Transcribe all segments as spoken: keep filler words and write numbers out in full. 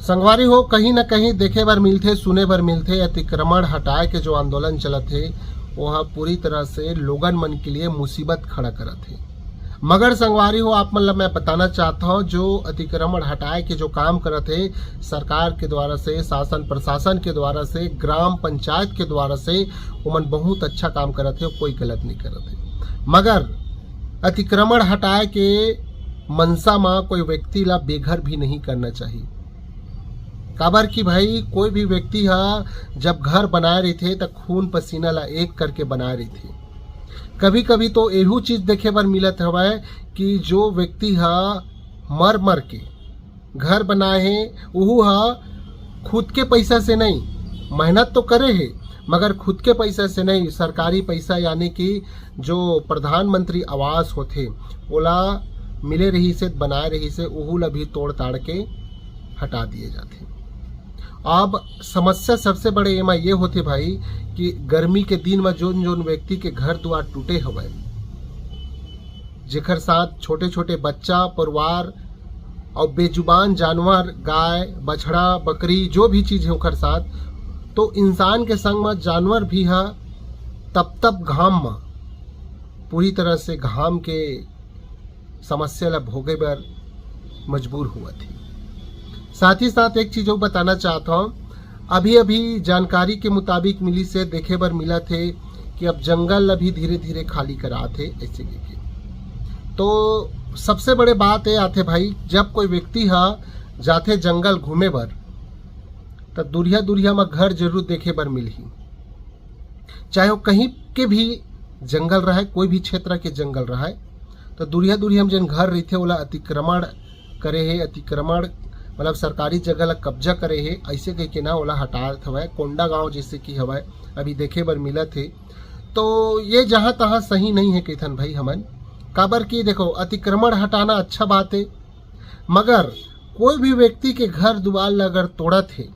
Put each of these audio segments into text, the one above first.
संगवारी हो, कहीं ना कहीं देखे बर मिलथे, सुने बर मिलथे, अतिक्रमण हटाए के जो आंदोलन चलत हे, वो ह पूरी तरह से लोगन मन के लिए मुसीबत खड़ा करत हे। मगर संगवारी हो, आप मन ला मैं बताना चाहता हूँ, जो अतिक्रमण हटाए के जो काम करत हे सरकार के द्वारा से, शासन प्रशासन के द्वारा से, ग्राम पंचायत के द्वारा से, ओमन बहुत अच्छा काम करत हे, कोई गलत नहीं करत हे। मगर अतिक्रमण हटाए के मनसा म कोई व्यक्ति ला बेघर भी नहीं करना चाहिए। काबर कि भाई, कोई भी व्यक्ति ह जब घर बनाए रहिथे, त खून पसीना ला एक करके बनाए रहिथे। कभी कभी तो एहू चीज देखे बर मिलत हवय कि जो व्यक्ति ह मर मर के घर बनाए हे, उहू ह खुद के पैसा से नहीं, मेहनत तो करे हे, मगर खुद के पैसा से नहीं, सरकारी पैसा, यानी कि जो प्रधानमंत्री आवास होथे, ओला मिले रहिसे, बनाए रहिसे, उहू ला भी तोड़ ताड़ के हटा दिए जाथे। अब समस्या सबसे बड़े एमा ये होथे भाई, कि गर्मी के दिन म जोन जोन व्यक्ति के घर दुआर टूटे हवय, जेकर साथ छोटे छोटे बच्चा, परिवार और बेजुबान जानवर, गाय, बछड़ा, बकरी, जो भी चीज है ओकर साथ, तो इंसान के संग म जानवर भी ह तप तप घाम म पूरी तरह से घाम के समस्या ला भोगे बर मजबूर हुआ थी। साथ ही साथ एक चीज और बताना चाहता हूँ, अभी अभी जानकारी के मुताबिक मिली से देखे बर मिला थे कि अब जंगल अभी धीरे धीरे खाली करा थे ऐसे के। तो सबसे बड़े बात ये आथे भाई, जब कोई व्यक्ति ह जाथे जंगल घूमे बर, त दुरिया दुरिया म घर जरूर देखे बर मिलही। चाहे वो कहीं के भी जंगल रहे, कोई भी क्षेत्र के जंगल रहे, तो दुरिया दुरिया में जेन घर रहिथे, ओला अतिक्रमण करे हे, अतिक्रमण मतलब सरकारी जगह ला कब्जा करे हे, ऐसे कह के ना ओला हटात हवय। कोंडागांव जैसे कि हवय, अभी देखे बर मिलत हे। तो ये जहाँ तहाँ सही नहीं है कहिथन भाई हमन, काबर कि देखो, अतिक्रमण हटाना अच्छा बात है, मगर कोई भी व्यक्ति के घर दुआर ला अगर तोड़त हे,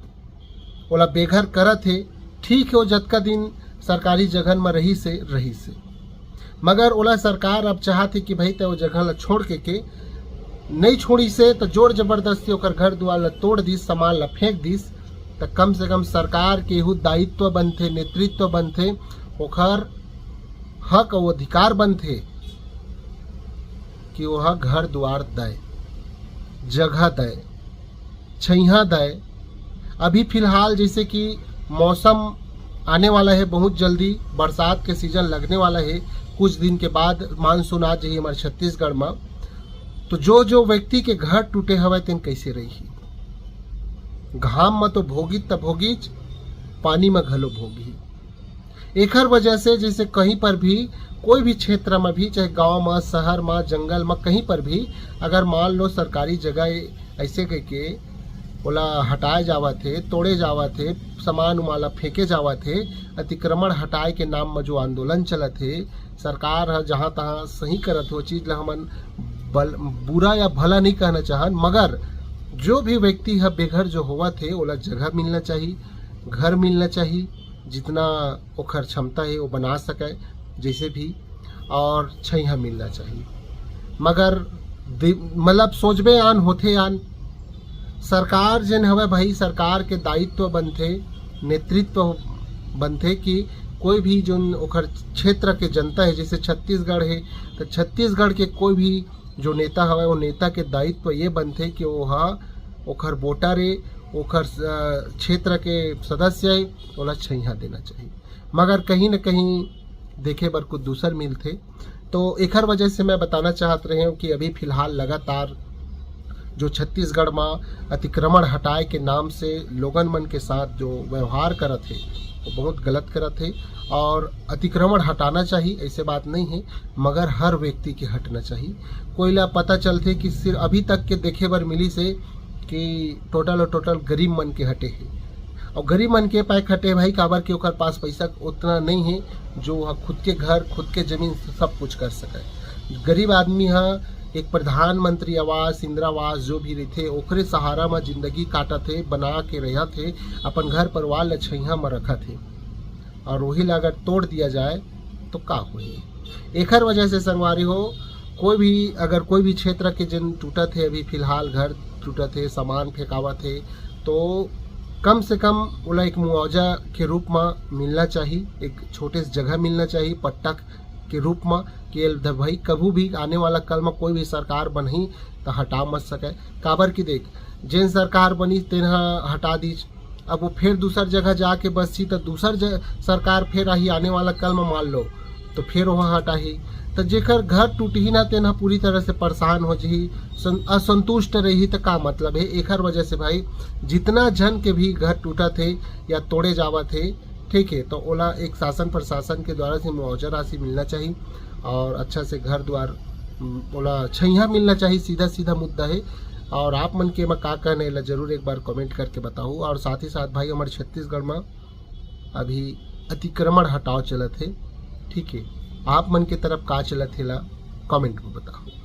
ओला बेघर करत हे, ठीक है, वो जतका दिन सरकारी जगहन म रहिस हे, रहिस हे। मगर ओला सरकार अब चाहत हे कि भाई, तै वो जगह ला छोड़ के, के नहीं छोड़िस हे, तो जोर जबरदस्ती ओकर घर दुआर ला तोड़ दिस, सामान ला फेंक दिस, तो कम से कम सरकार के एहू दायित्व बनथे, नेतृत्व बनथे, ओकर हक अउ अधिकार बनथे कि ओह घर दुआर दय, जगह दय, छैहा दय। अभी फिलहाल जैसे कि मौसम आने वाला है बहुत जल्दी, बरसात के सीजन लगने वाला है, कुछ दिन के बाद मानसून आ जाही हमारे छत्तीसगढ़ में, तो जो जो व्यक्ति के घर टूटे हवय, तेन कैसे रही? घाम में तो भोगित त भोगिच, पानी में घलो भोगी। एखर वजह से जैसे कहीं पर भी, कोई भी क्षेत्र में भी, चाहे गांव में, शहर में, जंगल में, कहीं पर भी अगर मान लो सरकारी जगह ऐसे कह के ओला हटाए जावत हे, तोड़े जावत हे, सामान उमान ला फेंके जावत हे, अतिक्रमण हटाए के नाम में जो आंदोलन चलत हे, सरकार ह जहाँ तहाँ सही करत हे, वो चीज ला हमन बल-, बुरा या भला नहीं कहना चाहन, मगर जो भी व्यक्ति ह बेघर जो होवत हे, ओला जगह मिलना चाहिए, घर मिलना चाहिए, जितना ओखर क्षमता है वो बना सके, जैसे भी, और छैहा मिलना चाहिए। मगर दे-, मतलब सोचबे आन होथे आन, सरकार जेन हवय भाई, सरकार के दायित्व बनथे, नेतृत्व बनथे कि कोई भी जोन ओखर क्षेत्र के जनता है, जैसे छत्तीसगढ़ है, तो छत्तीसगढ़ के कोई भी जो नेता हवय, वो नेता के दायित्व ये बनथे कि वो हा ओखर वोटर ए, ओखर, अ, क्षेत्र के सदस्य ए, ओला छैहा देना चाहिए। मगर कहीं न कहीं देखे बर कुछ दूसर मिलथे। तो एखर वजह से मैं बताना चाहत रहे हूँ कि अभी फिलहाल लगातार जो छत्तीसगढ़ में अतिक्रमण हटाए के नाम से लोगन मन के साथ जो व्यवहार करत हे, वो बहुत गलत करत हे। और अतिक्रमण हटाना चाहिए, ऐसे बात नहीं है, मगर हर व्यक्ति के हटना चाहिए। कोई ला पता चलथे कि सिर्फ अभी तक के देखे बर मिली से कि टोटल और टोटल गरीब मन के हटे हे, और गरीब मन के पैक हटे भाई, काबर कि ओकर पास पैसा उतना नहीं है जो वह खुद के घर, खुद के जमीन से सब कुछ कर सके। गरीब आदमी ह एक प्रधानमंत्री आवास, इंदिरा आवास जो भी रहिथे, ओकरे सहारा म जिंदगी काटत हे, बना के रहत हे, अपन घर परिवार ल छैहा म रखत हे, और वही ला अगर तोड़ दिया जाए तो का होही? एखर वजह से संगवारी हो, कोई भी, अगर कोई भी क्षेत्र के जिन टूटत हे, अभी फिलहाल घर टूटत हे, सामान फेंकावत हे, तो कम से कम ओला एक मुआवजा के रूप म मिलना चाही, एक छोटे से जगह मिलना चाही पट्टा के रूप म, कि एल ध-, भाई, कभू भी आने वाला कल म कोई भी सरकार बनही त हटा मत सकय। काबर कि देख, जेन सरकार बनिस तेन ह हटा दीस, अब वो फेर दूसर जगह जाके बसही त दूसर ज-, सरकार फेर आही आने वाला कल म, मान लो, तो फेर वहाँ हटाही। त जेकर घर टूटही ना, तेन ह पूरी तरह से परेशान हो जही, सं-, असंतुष्ट रही, त का मतलब है? एकर वजह से भाई, जितना झन के भी घर टूटत हे या तोड़े जावत हे, ठीक है, तो ओला एक शासन प्रशासन के द्वारा से मुआवजा राशि मिलना चाहिए और अच्छा से घर द्वार, उम, ओला छैया मिलना चाहिए, सीधा सीधा मुद्दा है। और आप मन के एमा का कहना है, एला जरूर एक बार कमेंट करके बताओ। और साथ ही साथ भाई, हमारे छत्तीसगढ़ में अभी अतिक्रमण हटाओ चलत है, ठीक है, आप मन के तरफ का चलत है ला कमेंट में बताओ।